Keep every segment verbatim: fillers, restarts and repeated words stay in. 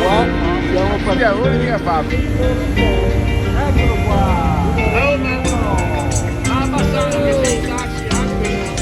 Siamo partiti. Eccolo qua. Ciao, Marco. Ah, passando che sei in taxi, anche.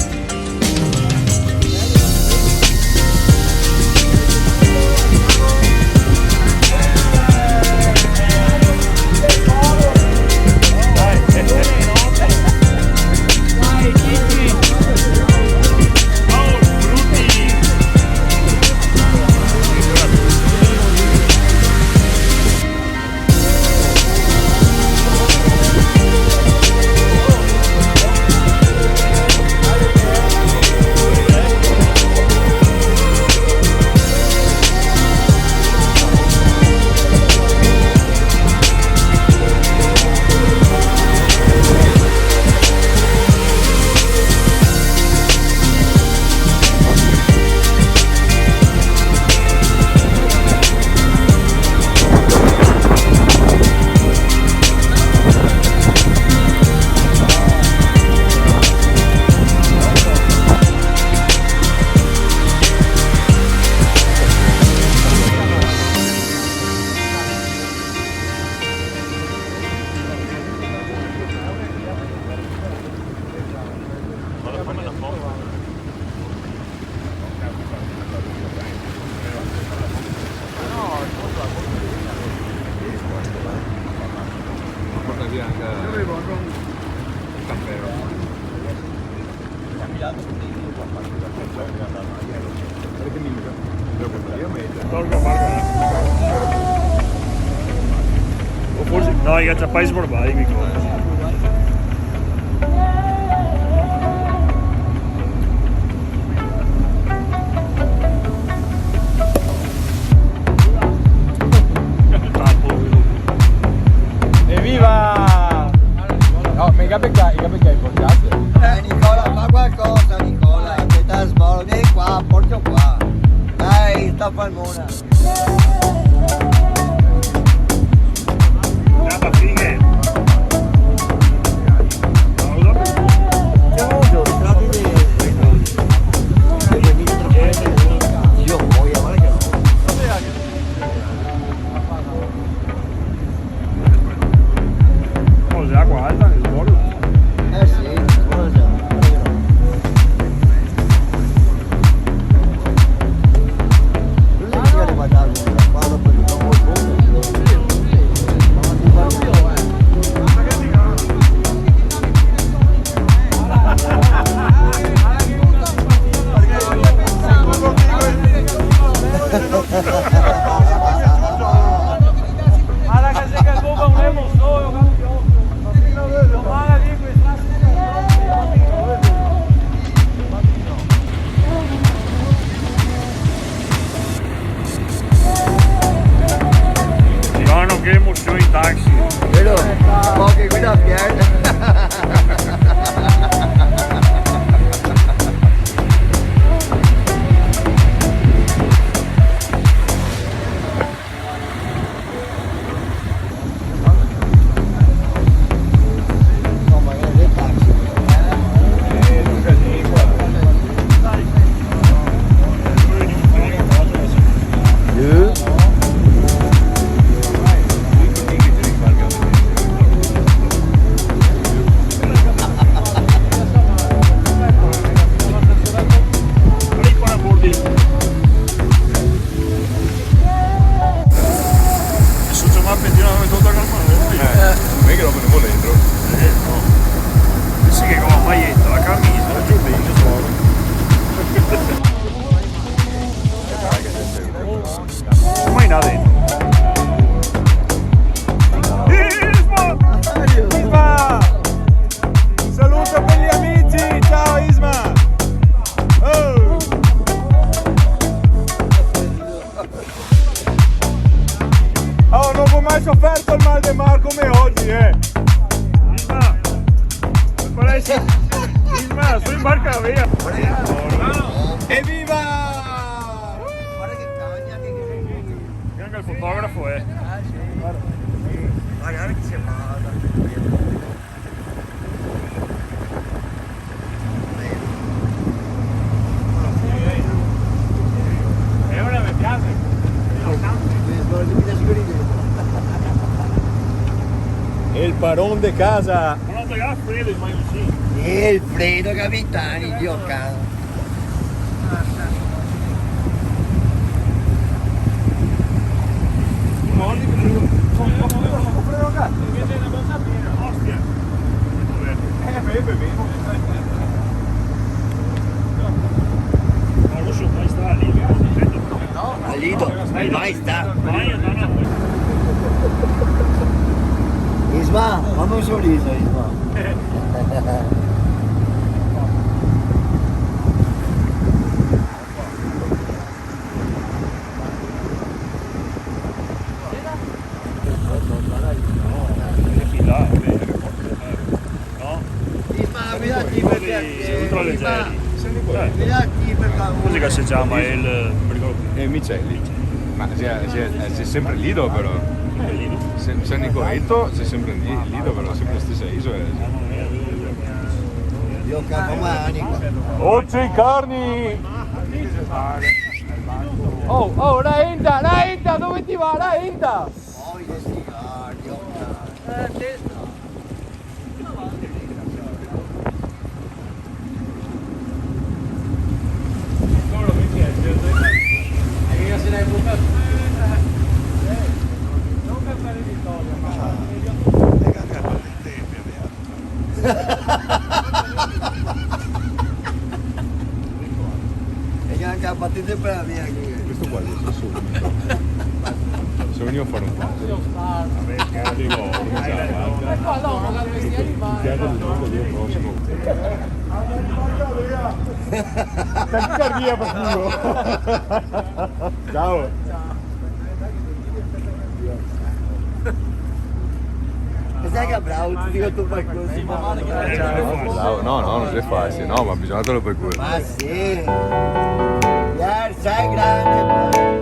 Porta via anche il cappello. Tolgo, guarda. O forse, no, i ga ciapà i sborbai, mi ricordo. Evviva! No, me ga becà, me ga becà i portati. Eh, Nicola, fa qualcosa, Nicola, che te sborde qua, porto qua. Dai, sta palmona. Oh, xe acqua alta, che sbordo. Eh sì, sbordo. Ivano, che emozione in taxi. Vero? Poche guida fiere. Adeso ciamo a Petrina, come sta calma, no? Eh, no xe che roba ne vol dentro. Eh, no. Eh sì, che co la maieta, la camisa. Giù dentro, suono. Come in là dentro? Isma! Isma! Un saluto per gli amici, ciao Isma! Oh! Oh, no go mai soferto el mal de mar come ogi, eh! Isma! Parece... Isma, su in barca, via! Evviva! Varda che cagna che... Anca el fotografo, eh! Ah, sì. Varda, varda che se fa. E ora me piaxe. El paron de casa. Ma no te ga fredo, ma mi sì. Eh, el fredo, capitani, Dio caro. Ostia. Eh, beh, beh, beh. No lo so, mai stà lì. Al Lido, mai stà. Isma, fame un soriso, Isma. Sì, ma vedi chi perché, sì, ultra leggeri. Vedi chi perché. Come che se ciama el, no me ricordo più. Eh, Micelli. Ma xe, xe, xe sempre Lido, però. Sempre Lido. San Nicoleto, xe sempre Lido, però, sempre la stesa isola. Io capo mani qua. Oggi i carni! Oh, oh, la Inda, la Inda, dove ti va, la Inda? E che anca la patente per la mia, che... Questo qua lo so subito. Sono venuto a fare un pezzo. Dico, come si chiama? Piano di tutto, io prossimo. Tachicardia, per culo. Ciao. Cos'è che bravo, ti dico tu per così, ma... Bravo, no, no, no xe facile, no, ma bisogna darlo per culo. Ma sì. Iar, sai, grande, bravo.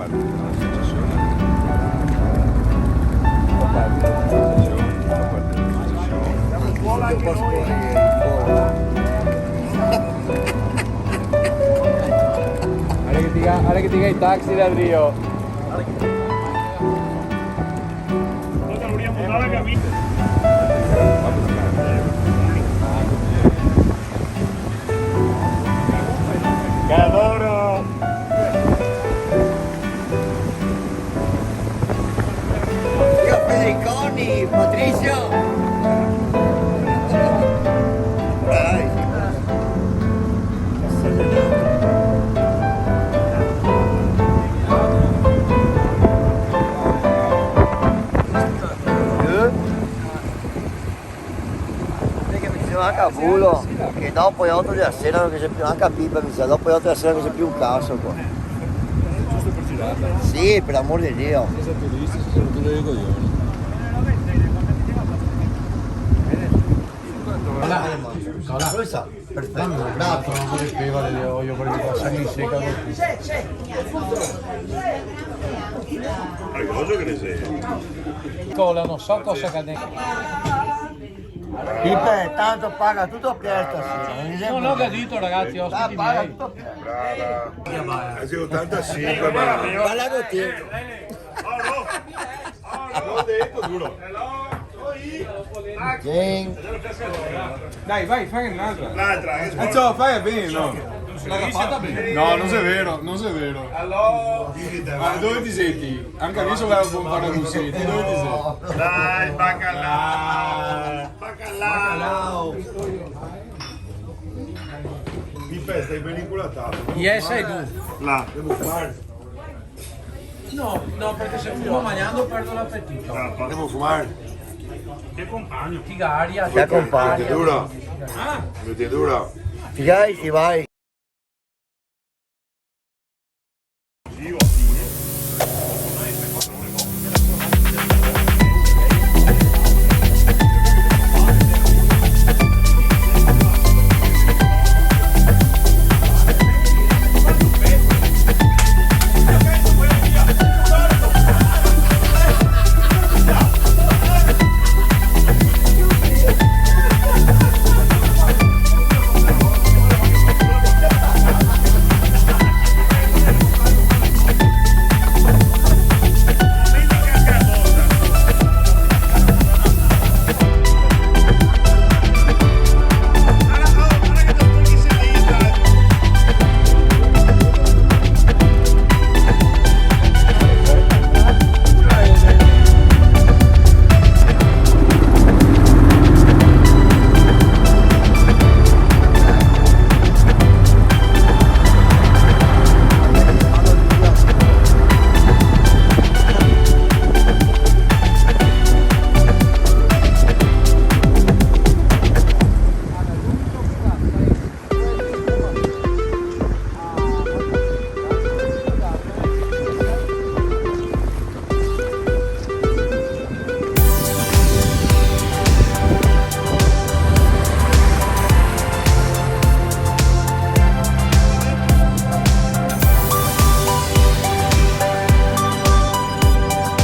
Ara che te ga, ara che te ga i taxi là drio. Che adoro! Io Federiconi, Patrizio! Dai! Vedi che mi dixeva anca a Bulo che dopo le oto dela sera no ghe xe più, anca a Pipa mi dixeva, dopo le oto dela sera no ghe xe più un caso qua. Giusto per girarla? Sì, per l'amor de Dio. Senza turisti, se sono due coglioni. Come sta? Perfetto, grazie. Cosa che ne sei? Cola, no so cosa che ne... Pipe, tanto paga tuto Pier stasera, no ghe xe problema. No, no, che dito, ragazzi, ospiti miei. Ah, paga tuto Pier. Brava. Hai ottantacinque, ma... Parla con te. Go dito, duro. Dai, vai, fai un'altra. L'altra, eh. Eh, ciò, fai ben, no? L'ha fatta bene. No, no xe vero, no xe vero. Allora, ma dove ti senti? Anca mi so un po' paracusì, dove ti senti? Dai, bacalà. Bacalà. Mi festa in pellicola. Yes, I do. Là, devo fare. No, no, parché se fumo magnando perdo l'apetito. Ah, devo fumare. Te compagno. Ti ga aria. Te compagno. Dura. Ah. Dura. Ti ga, ti vai.